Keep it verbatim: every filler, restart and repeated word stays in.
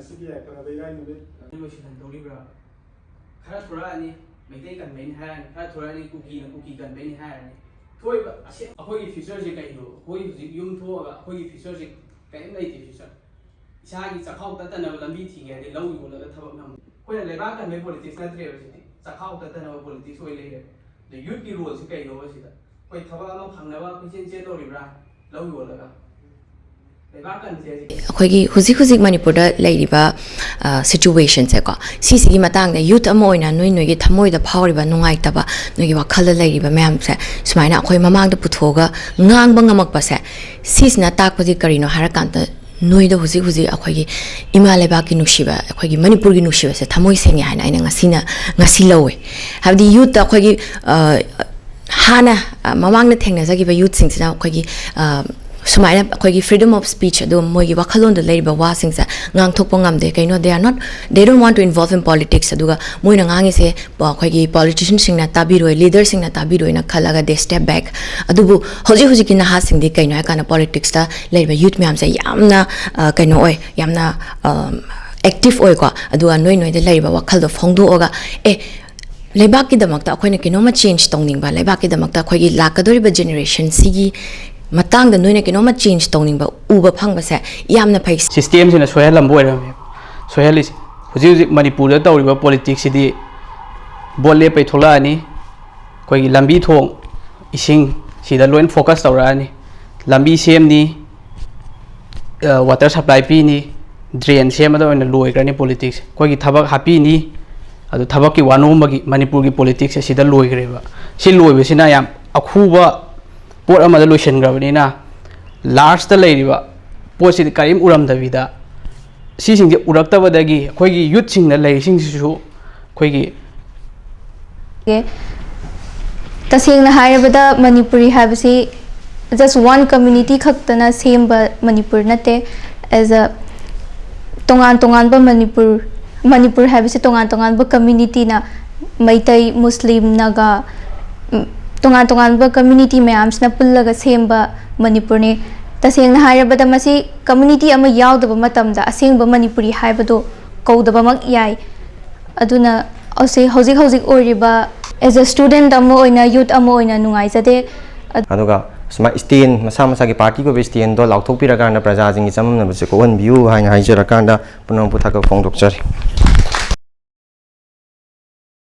ꯑꯁꯤꯒꯤ ꯌꯥꯏꯐꯅꯕ ꯏꯔꯥꯏ ꯅꯨꯃꯤꯠ ꯂꯣꯏꯁꯤꯜꯍꯟꯗꯧꯔꯤꯕ꯭ꯔꯥ? ꯈꯔ ꯊꯣꯔꯛꯑꯅꯤ, ꯃꯩꯇꯩ ꯀꯟꯕꯩꯅꯤ ꯍꯥꯏꯔꯅꯤ, ꯈꯔ ꯊꯣꯔꯛꯑꯅꯤ, ꯀꯨꯀꯤꯅ ꯀꯨꯀꯤ ꯀꯟꯕꯩꯅꯤ ꯍꯥꯏꯔꯅꯤ꯫ ꯊꯣꯛꯏꯕ ꯑꯁꯦꯡ ꯑꯩꯈꯣꯏꯒꯤ ꯐ꯭ꯌꯨꯆꯔꯁꯦ ꯀꯩꯅꯣ? ꯑꯩꯈꯣꯏ ꯍꯧꯖꯤꯛ ꯌꯨꯝ ꯊꯣꯛꯑꯒ ꯑꯩꯈꯣꯏꯒꯤ ꯐ꯭ꯌꯨꯆꯔꯁꯦ ꯀꯔꯤꯝ ꯂꯩꯇꯦ꯫ ꯐ꯭ꯌꯨꯆꯔ ꯏꯁꯥꯒꯤ ꯆꯥꯛꯈꯥꯎ ꯇꯠꯇꯅꯕ ꯂꯝꯕꯤ ꯊꯤꯒꯦ ꯍꯥꯏꯔꯗꯤ ꯂꯧ ꯌꯣꯜꯂꯒ ꯊꯕꯛ ꯅꯝ ꯑꯩꯈꯣꯏꯅ ꯂꯩꯕꯥꯛ ꯀꯟꯕꯒꯤ ꯄꯣꯂꯤꯇꯤꯛꯁ ꯅꯠꯇ꯭ꯔꯦꯕ ꯁꯤꯗꯤ꯫ ꯆꯥꯛꯈꯥꯎ ꯇꯠꯇꯅꯕ ꯄꯣꯂꯤꯇꯤꯛꯁ ꯑꯣꯏ ꯂꯩꯔꯦ꯫ ꯑꯗ ꯌꯨꯠꯀꯤ ꯔꯣꯜꯁꯤ ꯀꯩꯅꯣꯕ ꯁꯤꯗ? ꯑꯩꯈꯣꯏ ꯊꯕꯛ ꯑꯃ ꯐꯪꯅꯕ ꯀꯣꯏꯆꯦꯟ ꯆꯦꯟꯗꯧꯔꯤꯕ꯭ꯔꯥ? ꯂꯧ ꯌꯣꯜꯂꯒ ꯂꯩꯕꯥꯛ ꯀꯟꯁꯦ ꯍꯥꯏꯁꯦ? ꯑꯩꯈꯣꯏꯒꯤ ꯍꯧꯖꯤꯛ ꯍꯧꯖꯤꯛ ꯃꯅꯤꯄꯨꯔꯗ ꯂꯩꯔꯤꯕ ꯁꯤꯆꯨꯋꯦꯁꯟꯁꯦꯀꯣ, ꯁꯤꯁꯤꯒꯤ ꯃꯇꯥꯡꯗ ꯌꯨꯠ ꯑꯃ ꯑꯣꯏꯅ ꯅꯣꯏ ꯅꯣꯏꯒꯤ ꯊꯃꯣꯏꯗ ꯐꯥꯎꯔꯤꯕ ꯅꯨꯡꯉꯥꯏꯇꯕ, ꯅꯣꯏꯒꯤ ꯋꯥꯈꯜꯗ ꯂꯩꯔꯤꯕ ꯃꯌꯥꯝꯁꯦ ꯁꯨꯃꯥꯏꯅ ꯑꯩꯈꯣꯏ ꯃꯃꯥꯡꯗ ꯄꯨꯊꯣꯛꯑꯒ ꯉꯥꯡꯕ ꯉꯝꯃꯛꯄꯁꯦ, ꯁꯤꯁꯤꯅ ꯇꯥꯛꯄꯗꯤ ꯀꯔꯤꯅꯣ ꯍꯥꯏꯔꯀꯥꯟꯗ, ꯅꯣꯏꯗ ꯍꯧꯖꯤꯛ ꯍꯧꯖꯤꯛ ꯑꯩꯈꯣꯏꯒꯤ ꯏꯃꯥ ꯂꯩꯕꯥꯛꯀꯤ ꯅꯨꯡꯁꯤꯕ, ꯑꯩꯈꯣꯏꯒꯤ ꯃꯅꯤꯄꯨꯔꯒꯤ ꯅꯨꯡꯁꯤꯕꯁꯦ ꯊꯃꯣꯏ ꯁꯦꯡꯉꯦ ꯍꯥꯏꯅ ꯑꯩꯅ ꯉꯁꯤꯅ, ꯉꯁꯤ ꯂꯧꯋꯦ꯫ ꯍꯥꯏꯕꯗꯤ ꯌꯨꯠꯇ ꯑꯩꯈꯣꯏꯒꯤ, ꯑ, ꯍꯥꯟꯅ, ꯑ, ꯃꯃꯥꯡꯗ ꯊꯦꯡꯅꯖꯈꯤꯕ ꯌꯨꯠꯁꯤꯡꯁꯤꯅ ꯑꯩꯈꯣꯏꯒꯤ, ꯑ, ꯁꯨꯃꯥꯏꯅ ꯑꯩꯈꯣꯏꯒꯤ freedom of speech, ꯑꯗꯨꯒ ꯃꯣꯏꯒꯤ ꯋꯥꯈꯜꯂꯣꯟꯗ ꯂꯩꯔꯤꯕ ꯋꯥꯁꯤꯡꯁꯦ ꯉꯥꯡꯊꯣꯛꯄ ꯉꯝꯗꯦ꯫ ꯀꯩꯅꯣ, they are not, they don't want to involve in politics, ꯑꯗꯨꯒ ꯃꯣꯏꯅ ꯉꯥꯡꯉꯤꯁꯦ ꯑꯩꯈꯣꯏꯒꯤ ꯄꯣꯂꯤꯇꯤꯁꯤꯌꯟꯁꯤꯡꯅ ꯇꯥꯕꯤꯔꯣꯏ, ꯂꯤꯗꯔꯁꯤꯡꯅ ꯇꯥꯕꯤꯔꯣꯏꯅ ꯈꯜꯂꯒ they step back꯫ ꯑꯗꯨꯕꯨ ꯍꯧꯖꯤꯛ ꯍꯧꯖꯤꯛꯀꯤ ꯅꯍꯥꯁꯤꯡꯗꯤ ꯀꯩꯅꯣ ꯍꯥꯏꯀꯥꯟꯗ ꯄꯣꯂꯤꯇꯤꯛꯁꯇ ꯂꯩꯔꯤꯕ ꯌꯨꯠ ꯃꯌꯥꯝꯁꯦ ꯌꯥꯝꯅ, ꯑ, ꯀꯩꯅꯣ ꯑꯣꯏ, ꯌꯥꯝꯅ, ꯑ, ꯑꯦꯛꯇꯤꯚ ꯑꯣꯏꯀꯣ꯫ ꯑꯗꯨꯒ ꯅꯣꯏ ꯅꯣꯏꯗ ꯂꯩꯔꯤꯕ ꯋꯥꯈꯜꯗꯣ ꯐꯣꯡꯗꯣꯛꯑꯒ, ꯑꯦ, ꯂꯩꯕꯥꯛꯀꯤꯗꯃꯛꯇ ꯑꯩꯈꯣꯏꯅ ꯀꯩꯅꯣꯝꯃ ꯆꯦꯟꯖ ꯇꯧꯅꯤꯡꯕ, ꯂꯩꯕꯥꯛꯀꯤꯗꯃꯛꯇ ꯑꯩꯈꯣꯏꯒꯤ ꯂꯥꯛꯀꯗꯧꯔꯤꯕ ꯖꯦꯅꯦꯔꯦꯁꯟꯁꯤꯒꯤ ꯃꯇꯥꯡꯗ ꯅꯣꯏꯅ ꯀꯩꯅꯣꯝꯃ ꯆꯦꯟꯖ ꯇꯧꯅꯤꯡꯕ ꯎꯕ ꯐꯪꯕꯁꯦ ꯌꯥꯝꯅ ꯐꯩ꯫ ꯁꯤꯁꯇꯦꯝꯁꯤꯅ ꯁꯣꯏꯍꯜꯂꯝꯕ ꯑꯣꯏꯔꯝꯃꯦꯕ꯫ ꯁꯣꯏꯍꯜꯂꯤꯁꯦ ꯍꯧꯖꯤꯛ ꯍꯧꯖꯤꯛ ꯃꯅꯤꯄꯨꯔꯗ ꯇꯧꯔꯤꯕ ꯄꯣꯂꯤꯇꯤꯛꯁꯁꯤꯗꯤ ꯚꯣꯠ ꯂꯦꯞꯄꯩ ꯊꯣꯛꯂꯛꯑꯅꯤ, ꯑꯩꯈꯣꯏꯒꯤ ꯂꯝꯕꯤ ꯊꯣꯡ, ꯏꯁꯤꯡ, ꯁꯤꯗ ꯂꯣꯏꯅ ꯐꯣꯀꯁ ꯇꯧꯔꯛꯑꯅꯤ꯫ ꯂꯝꯕꯤ ꯁꯦꯝꯅꯤ, ꯋꯥꯇꯔ ꯁꯄ꯭ꯂꯥꯏ ꯄꯤꯅꯤ, ꯗ꯭ꯔꯦꯟ ꯁꯦꯝꯕꯗ ꯑꯣꯏꯅ ꯂꯣꯏꯈ꯭ꯔꯅꯤ ꯄꯣꯂꯤꯇꯤꯛꯁ꯫ ꯑꯩꯈꯣꯏꯒꯤ ꯊꯕꯛ ꯍꯥꯞꯄꯤꯅꯤ, ꯑꯗꯨ ꯊꯕꯛꯀꯤ ꯋꯥꯅꯣꯝꯕꯒꯤ ꯃꯅꯤꯄꯨꯔꯒꯤ ꯄꯣꯂꯤꯇꯤꯛꯁꯁꯦ ꯁꯤꯗ ꯂꯣꯏꯈ꯭ꯔꯦꯕ꯫ ꯁꯤ ꯂꯣꯏꯕꯁꯤꯅ ꯌꯥꯝ ꯑꯈꯨꯕ ꯄꯣꯠ ꯑꯃꯗ ꯂꯣꯏꯁꯤꯟꯈ꯭ꯔꯕꯅꯤꯅ, ꯂꯥꯁꯇ ꯂꯩꯔꯤꯕ ꯄꯣꯠꯁꯤꯗꯤ ꯀꯔꯤꯝ ꯎꯔꯝꯗꯕꯤꯗ, ꯁꯤꯁꯤꯡꯁꯦ ꯎꯔꯛꯇꯕꯗꯒꯤ ꯑꯩꯈꯣꯏꯒꯤ ꯌꯨꯠꯁꯤꯡꯅ ꯂꯩꯔꯤꯁꯤꯡꯁꯤꯁꯨ ꯑꯩꯈꯣꯏꯒꯤ ꯇꯁꯦꯡꯅ ꯍꯥꯏꯔꯕꯗ ꯃꯅꯤꯄꯨꯔꯤ ꯍꯥꯏꯕꯁꯤ just one community ꯈꯛꯇꯅ ꯁꯦꯝꯕ ꯃꯅꯤꯄꯨꯔ ꯅꯠꯇꯦ꯫ As a ꯇꯣꯉꯥꯟ ꯇꯣꯉꯥꯟꯕ ꯃꯅꯤꯄꯨꯔ, ꯃꯅꯤꯄꯨꯔ ꯍꯥꯏꯕꯁꯤ ꯇꯣꯉꯥꯟ ꯇꯣꯉꯥꯟꯕ ꯀꯝꯃ꯭ꯌꯨꯅꯤꯇꯤꯅ, ꯃꯩꯇꯩ, ꯃꯨꯁꯂꯤꯝ, ꯅꯥꯒꯥ, ꯎꯝ, ꯇꯣꯉꯥꯟ ꯇꯣꯉꯥꯟꯕ ꯀꯝꯃ꯭ꯌꯨꯅꯤꯇꯤ ꯃꯌꯥꯝꯁꯤꯅ ꯄꯨꯜꯂꯒ ꯁꯦꯝꯕ ꯃꯅꯤꯄꯨꯔꯅꯤ꯫ ꯇꯁꯦꯡꯅ ꯍꯥꯏꯔꯕꯗ, ꯃꯁꯤ ꯀꯝꯃ꯭ꯌꯨꯅꯤꯇꯤ ꯑꯃ ꯌꯥꯎꯗꯕ ꯃꯇꯝꯗ ꯑꯁꯦꯡꯕ ꯃꯅꯤꯄꯨꯔꯤ ꯍꯥꯏꯕꯗꯨ ꯀꯧꯗꯕꯃꯛ ꯌꯥꯏ꯫ ꯑꯗꯨꯅ ꯑꯁꯤ ꯍꯧꯖꯤꯛ ꯍꯧꯖꯤꯛ ꯑꯣꯏꯔꯤꯕ, as a student ꯑꯃ ꯑꯣꯏꯅ, ꯌꯨꯠ ꯑꯃ ꯑꯣꯏꯅ ꯅꯨꯡꯉꯥꯏꯖꯗꯦ꯫ ꯑꯗꯨꯒ ꯁꯨꯃꯥꯏꯅ ꯁ꯭ꯇꯦꯟ, ꯃꯁꯥ ꯃꯁꯥꯒꯤ ꯄꯥꯔꯇꯤꯒꯤ ꯑꯣꯏꯕ ꯁ꯭ꯇꯦꯟꯗꯣ ꯂꯥꯎꯊꯣꯛꯄꯤꯔꯀꯥꯟꯗ ꯄ꯭ꯔꯖꯥꯁꯤꯡꯒꯤ ꯆꯃꯝꯅꯕꯁꯦ ꯀꯣꯛꯍꯟꯕꯤꯌꯨ ꯍꯥꯏꯅ ꯍꯥꯏꯖꯔꯀꯥꯟꯗ ꯄꯨꯝꯅꯃꯛꯄꯨ ꯊꯥꯒꯠ ꯐꯣꯡꯗꯣꯛꯆꯔꯤ꯫